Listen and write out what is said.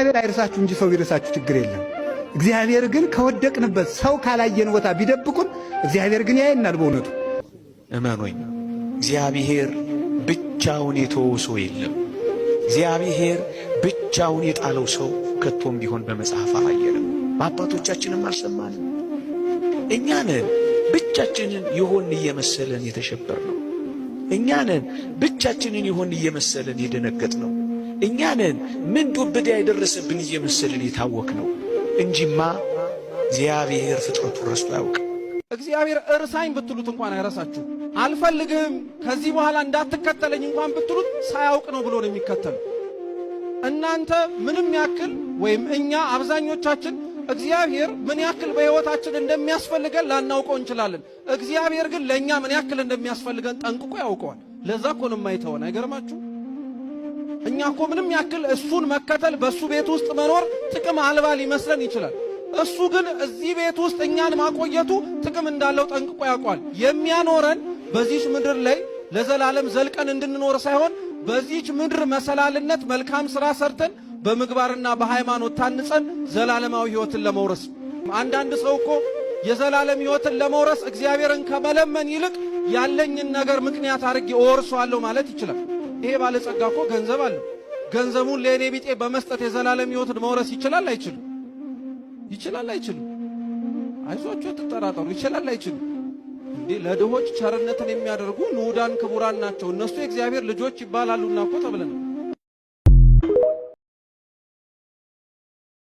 እግዚአብሔር አይርሳችሁ እንጂ ሰው ቢረሳችሁ ችግር የለም። እግዚአብሔር ግን ከወደቅንበት ሰው ካላየን ቦታ ቢደብቁን እግዚአብሔር ግን ያየናል። በእውነቱ እመኖኝ፣ እግዚአብሔር ብቻውን የተወው ሰው የለም። እግዚአብሔር ብቻውን የጣለው ሰው ከቶም ቢሆን በመጽሐፍ አላየንም፣ በአባቶቻችንም አልሰማንም። እኛ ነን ብቻችንን የሆን እየመሰለን የተሸበር ነው። እኛ ነን ብቻችንን የሆን እየመሰለን የደነገጥ ነው። እኛ ነን ምን ዱብዳ የደረሰብን እየመሰለን የታወክ ነው እንጂማ እግዚአብሔር ፍጥረቱን ረስቶ አያውቅም። እግዚአብሔር እርሳኝ ብትሉት እንኳን አይረሳችሁ። አልፈልግህም ከዚህ በኋላ እንዳትከተለኝ እንኳን ብትሉት ሳያውቅ ነው ብሎ ነው የሚከተሉ። እናንተ ምንም ያክል ወይም እኛ አብዛኞቻችን እግዚአብሔር ምን ያክል በሕይወታችን እንደሚያስፈልገን ላናውቀው እንችላለን። እግዚአብሔር ግን ለእኛ ምን ያክል እንደሚያስፈልገን ጠንቅቆ ያውቀዋል። ለዛ እኮ ነው የማይተወን። አይገርማችሁ? እኛ እኮ ምንም ያክል እሱን መከተል በእሱ ቤት ውስጥ መኖር ጥቅም አልባ ሊመስለን ይችላል። እሱ ግን እዚህ ቤት ውስጥ እኛን ማቆየቱ ጥቅም እንዳለው ጠንቅቆ ያውቋል። የሚያኖረን በዚች ምድር ላይ ለዘላለም ዘልቀን እንድንኖር ሳይሆን በዚች ምድር መሰላልነት መልካም ስራ ሰርተን በምግባርና በሃይማኖት ታንጸን ዘላለማዊ ሕይወትን ለመውረስ። አንዳንድ ሰው እኮ የዘላለም ሕይወትን ለመውረስ እግዚአብሔርን ከመለመን ይልቅ ያለኝን ነገር ምክንያት አድርጌ እወርሰዋለሁ ማለት ይችላል። ይሄ ባለጸጋ እኮ ገንዘብ አለው። ገንዘቡን ለእኔ ቢጤ በመስጠት የዘላለም ሕይወትን መውረስ ይችላል አይችልም? ይችላል አይችልም? አይዟችሁ አትጠራጠሩ። ይችላል አይችልም? እንዴ ለድሆች ቸርነትን የሚያደርጉ ንዑዳን ክቡራን ናቸው፣ እነሱ የእግዚአብሔር ልጆች ይባላሉና እኮ ተብለናል።